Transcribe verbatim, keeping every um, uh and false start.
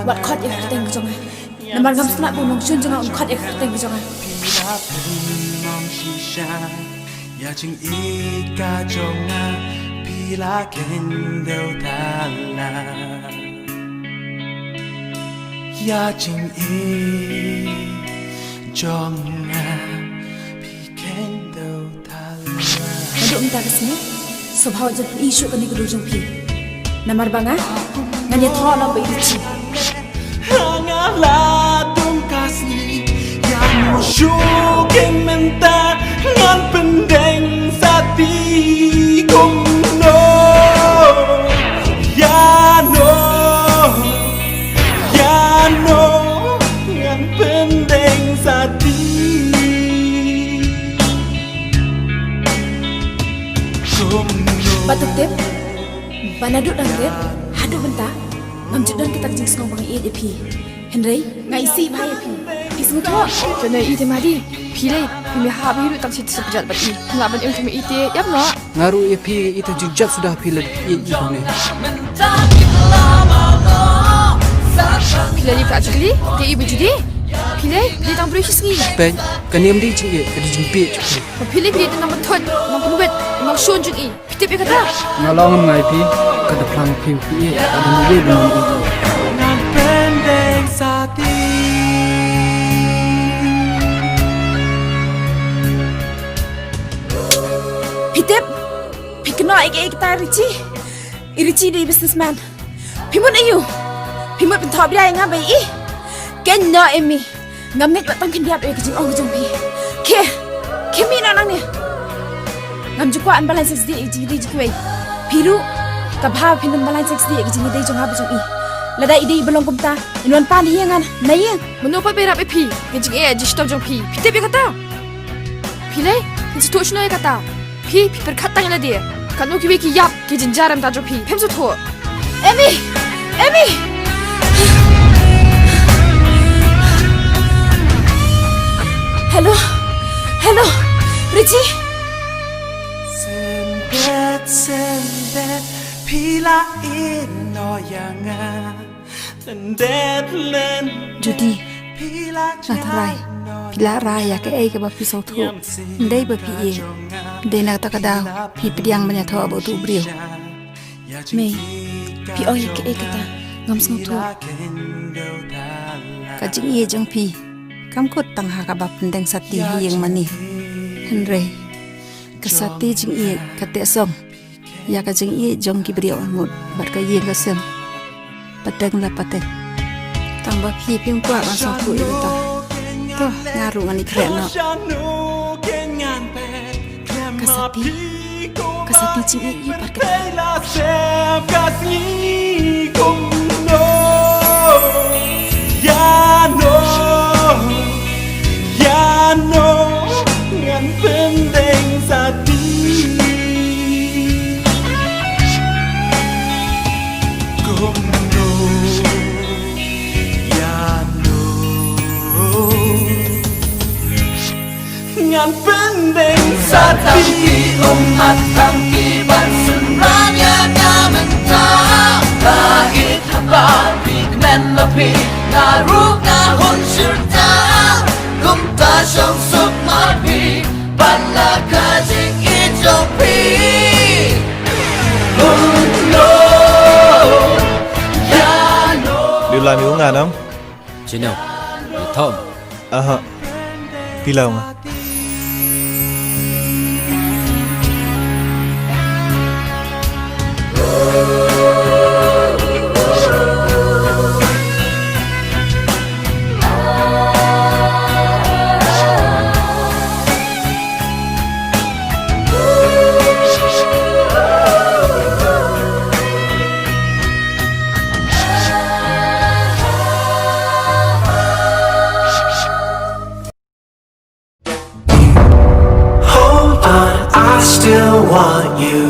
Wat khot ïa ka kyrteng ka jong nga. Namar ngam sngewbha ba u nongshun jong nga un khot ïa ka kyrteng ka jong nga. Ïa jingïeit ka jong nga phi la kheiñ dew thala. Ïa jingïeit jong nga phi kheiñ dew thala. Naduh mynta ka sngi sngewbha wat jan pyni shuh kane ka dur jong phi. Namar ba nga ngan ïathoh lang bad i Richi. Nga la dum ka sngi ïa no shu ken mynta ngan pyndeng sati kumno. Ïa no, ïa no ngan pyndeng sati. Ba te tip ba naduh dang rit haduh mynta ngam ju don kata ka jingsngew ba nga ïeit ïa phi. Hynrei nga isih bha ïa phi. Phi sngewthuh? Jong i te madi. Phi lei phi me hap hi ruh tang shi te sa pjat bad i. Nga ban im te me i te ïap noh. Nga ruh ïa phi i te jingjat suda phi lei ïeit i ne. Phi lei ïa ka jingli te i ba judi. Phi lei dei tang briew shi sngi. Peit, ka niam dei jingïeit, ka dei jingbieit jong phi. Ba phi lei phi dei tang nang pynthut, nang pynwit, nang shun jong i. Phi tip ïa kata? Nga long ngam ngai phi, ka da phlang phi phi ïeit, ka da mui ba nang ïeit. Ngan pyndeng sati. Phi tip? Phi kynnoh ïa ka ïa kata Richi. I Richi dei businessman. Phi mut aiu? Phi mut pynthoh bria ïa nga ba i? Ken noh Emi. Ngam ngeit wat tang khyndiat ïa ka jingong ka jong phi. Khie, khie mih noh nangne. Ngam ju kwah ban balang sek sdi ïa ka jingïadei jong kiwei. Phi ruh ka bha phin ban balang sek sdi ïa ka jingïadei jong nga bad jong i. Lada i dei i ba long kumta in wan pan ïa nga na ïing. Mano pat ba ïarap ïa phi? Ka jingeh jingshitom jong phi phi tip ïa kata? Phi lei phin sngewthuh shano ïa kata? Phi, phi pyrkhat tang ïa lade. Katno kiwei ki ïap ki jynjar mynta jong phi. Phim sngewthuh. Emi! Emi! Hello? Hello? Richi? Sembet, sembet, phi la ïehnoh ïa nga. Judi, nga tharai phi la rai ïa kaei kaba phi sngewthuh. Ym dei ba phi ïeit, dei na kata ka daw phi pdiang ban ïathoh bad uto u briew. Mei, phi ong ïa kaei kata ngam sngewthuh. Ka jingïeit jong phi kam kut tang ha kaba pyndeng sati ha ïing mane. Hynrei ka sati jingïeit ka teh song ïa ka jingïeit jong ki briew arngut bad ka ïing ka sem. Pateng la pateng. Tang ba phi phim kwah ban sngewthuh ïa kata. To, nga ruh ngan ïakhreh noh. Ka sati, ka sati jingïeit ïa pat ka. Ïa no, ïa no ngan pyndeng sati. Kumno, ïa no ngan pyndeng sati. Ki ummat tam ki ban synran ïa nga mynta. Ba it haba phi kmen ma phi, nga ruh nga hun shirta. Kumta shong suk ma phi bad la ka jingïeit jong phi. Kumno, ïa no. Liu la mi u nga nam. Chino, ïa thom. Aha. Phi la u nga. Hold on, I still want you.